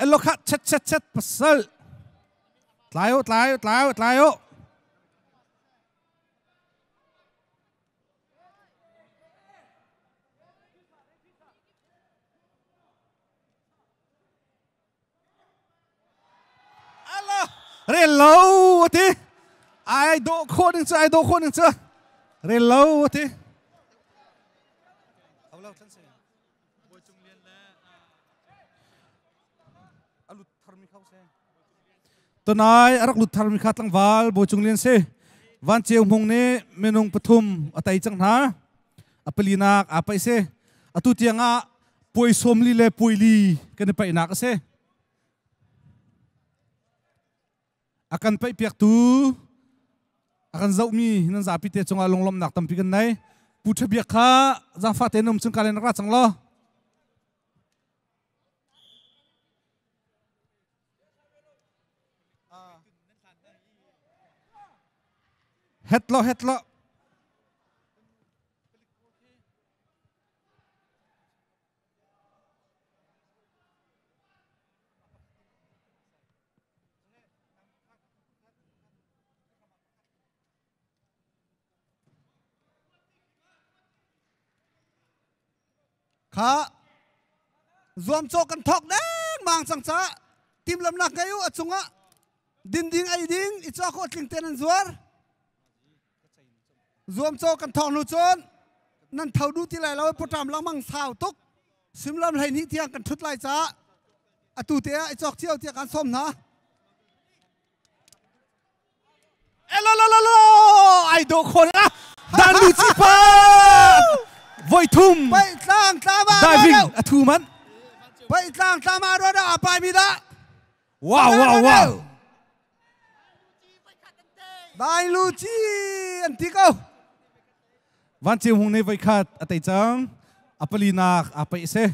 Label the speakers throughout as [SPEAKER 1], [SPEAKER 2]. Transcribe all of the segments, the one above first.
[SPEAKER 1] Elo kha chet chet chet pasal. Tlai o tlai o tlai o tlai o. Ala rel lo ati. Ai do kho ding chu ai do kho ding chu. Rel lo ati. Tunai a rak lut tharmi kha tlangval Bawi Cung Lian si. Van Ceu Hmung nih minung pathum a tei cang hna. A palinak aa paih si. Atu tiang ah puai 40 le puai li kan i paihnak a si. A kan paihpiaktu a kan zohmi nan zapi te cungah lunglawmhnak tampi kan nei. Pu Ṭha Biak kha zaangfah tein um chung ka len rak ra cang law. Het lo het lo.
[SPEAKER 2] Kha zuamcawh kan thawk dengmang cang caah timhlamnak ngei u a cungah din ding ei ding i cawk awh tling tein an zuar. Zuamcawh kan thawk hnu cun nan tho duh ti lai lo pawṭam lengmang sau tuk simlam 12 tiang kan ṭhut lai caah atu te ah i cawk cio tiah kan sawm hna.
[SPEAKER 1] Elo lo lo lo ai do khon a dan lu chi pa voi thum
[SPEAKER 2] pai tlang tlama
[SPEAKER 1] diving a thu man
[SPEAKER 2] pai tlang tlama ro da pai mi da
[SPEAKER 1] wow wow wow
[SPEAKER 2] dai lu chi an ti ko
[SPEAKER 1] van chiu hung ne voi khat a tei chang a pali nak a pai se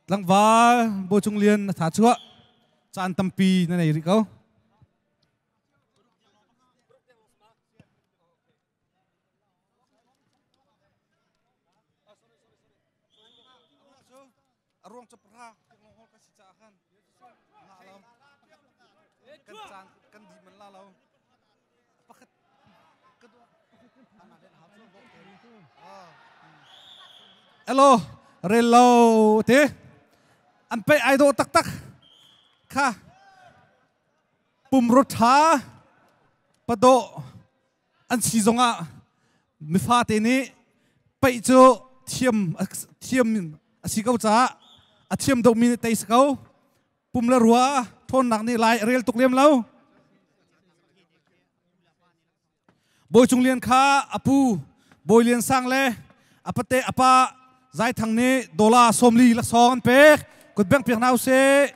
[SPEAKER 1] Tlangval Bo Cung Lian na tha chuah caan tampi na nei rih ko. Aruang cu pra ka si caah khan kan caan kan di man la lo pakhat Hello, relo te. An pe ai do taktak. Kha. Pumro tha pado an si zongah mifa te nih peih cu thiam thiam a si ko caah a thiam deuhmi nih tei si ko. Pum le rua thawnnak nih lai a rel tuk lem lo. Bawi Cung Lian kha a pu Bawi Lian Sang le a pate a pa Zai Thang nih dollar 40 laksawng an pek. Kut bengh piak hna usih.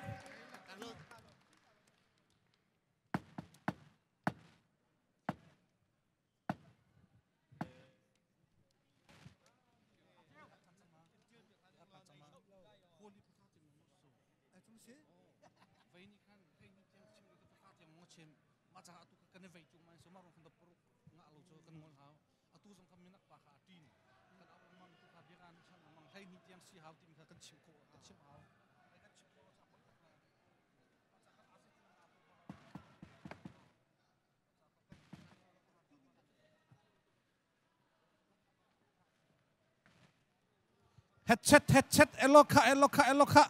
[SPEAKER 1] Headset headset elo kha elo kha elo kha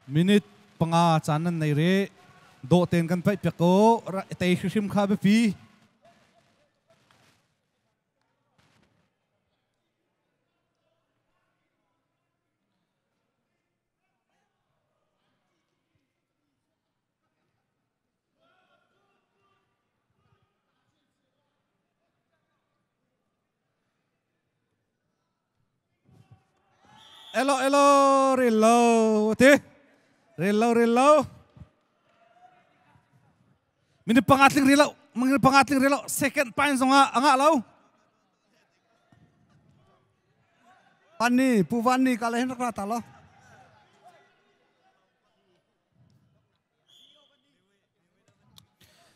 [SPEAKER 1] Minute 5 caan nan nei re dawh tein kan paih piak ko tei hrimhrim kha biapi. Elo elo rilo ti rilo rilo minute 5 tling rilo minute 5 tling rilo second pain zongah anga lo.
[SPEAKER 2] Vanni Pu Vanni ka le hin rak ra ta lo.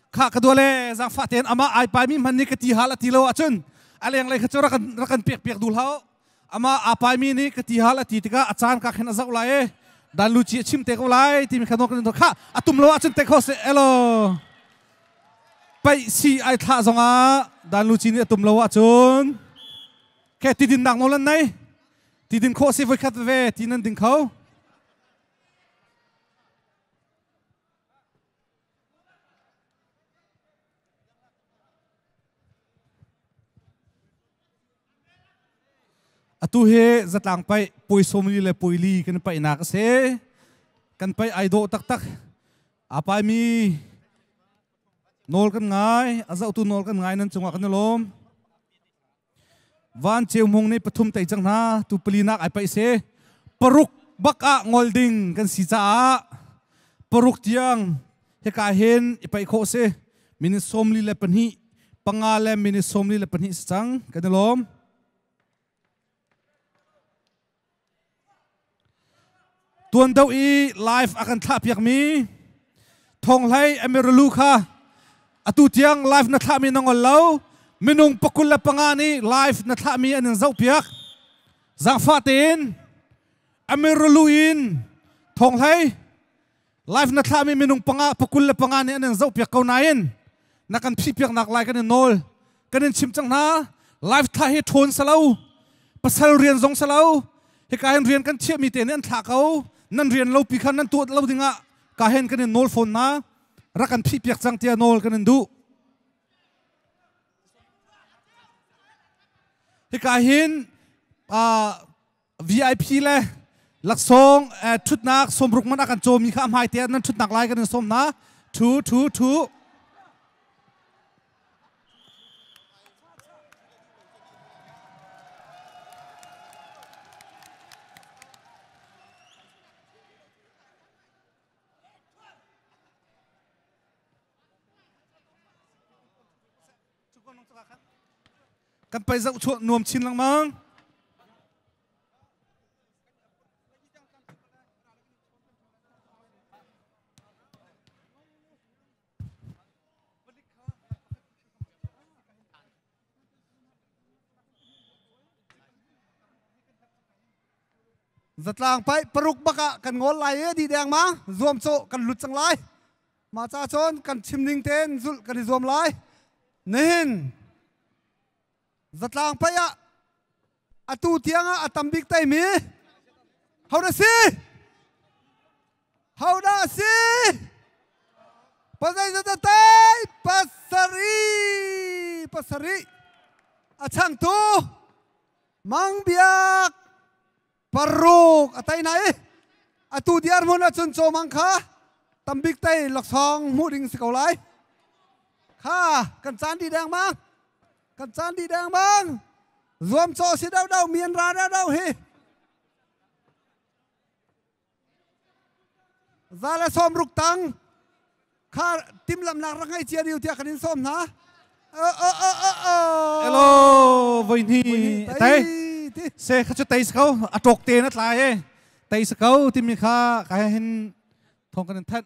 [SPEAKER 1] Kha ka duale zangfah tein ama ai pai mi hman nih ka ti hal ati lo ahcun a lenglei kha cu rak kan pek piak duh hlah ama a pai mi nih ka ti hal ati tikah a caan ka khen a zoh lai e dan lu chi a chim te ko lai timi kha nok kan kha atum lo ahcun te kho se elo pai si ai thlah zongah dan lu chi nih atum lo ahcun ke tidin nak nolan nei tidin khawh si voi khat ve ti nan ding kho Atu hi zatlang paih puai 40 le puai li kan paihnak a si. Kan paih ai dawh taktak. Aa paimi nawl kan ngai, a zohtu nawl kan ngai nan cungah kan i lawm. Van Ceu Hmung nih pathum tei cang hna tu palinak ai paih si. Paruk bak ah ngol ding kan si caah paruk tiang hika hin i paih khawh si. Minute 42 panga le minute 42 si cang kan i lawm. Tuan deuh i live a kan thlah piakmi Thawnghlei Emerelu kha atu tiang live na thlahmi na ngol lo. Minung 25 nih live na thlahmi an in zohpiak. Zaangfah tein Emerelu in Thawnghlei live na thlahmi minung panga 25 nih an in zohpiak ko nain na kan phihpiaknak lai kan in nawl. Kan in chim cang hna live thlah hi ṭhawn salo pasal rian zong salo hika hin rian kan thiahmi te nih an thlah ko nan rian lo pi khan nan tuah lo dingah ka hen kan in nawl fawn na rak kan phih piak cang tiah nawl kan in duh hika hin VIP le laksawng ṭhutnak sawmruk man a kan cawmi kha a hmai te nan ṭhutnak lai kan in sawm hna ṭhu ṭhu ṭhu Kan pai zoh chuah nuam chin lengmang.
[SPEAKER 2] Zatlang pai paruk bak ah kan ngol lai e di deng ma zuam cho kan lut cang lai. Mah ca cun kan chim ning tein zulh kan i zuam lai. Nihin zatlang paih ah atu tiang ah a tam bik taimi hodah si? Hodah si? Pazai zata tai pasarih pasarih a changtu Mang Biak paruk a tai nai atu diar hmun ahcun cawmang kha tambik tai laksawng hmuh ding si ko lai kha kan caan di deng mang kan caan di deng mang zuam caw si deuh deuh mian ra deuh deuh hi Za le sawm ruk tang kha timhlamhnak rak ngei cia diu tiah kan in sawm hna.
[SPEAKER 1] Hello, voi hni tai se kha chu tai ko a tok te na tlai e tai ko timi kha ka hin thong kan in that.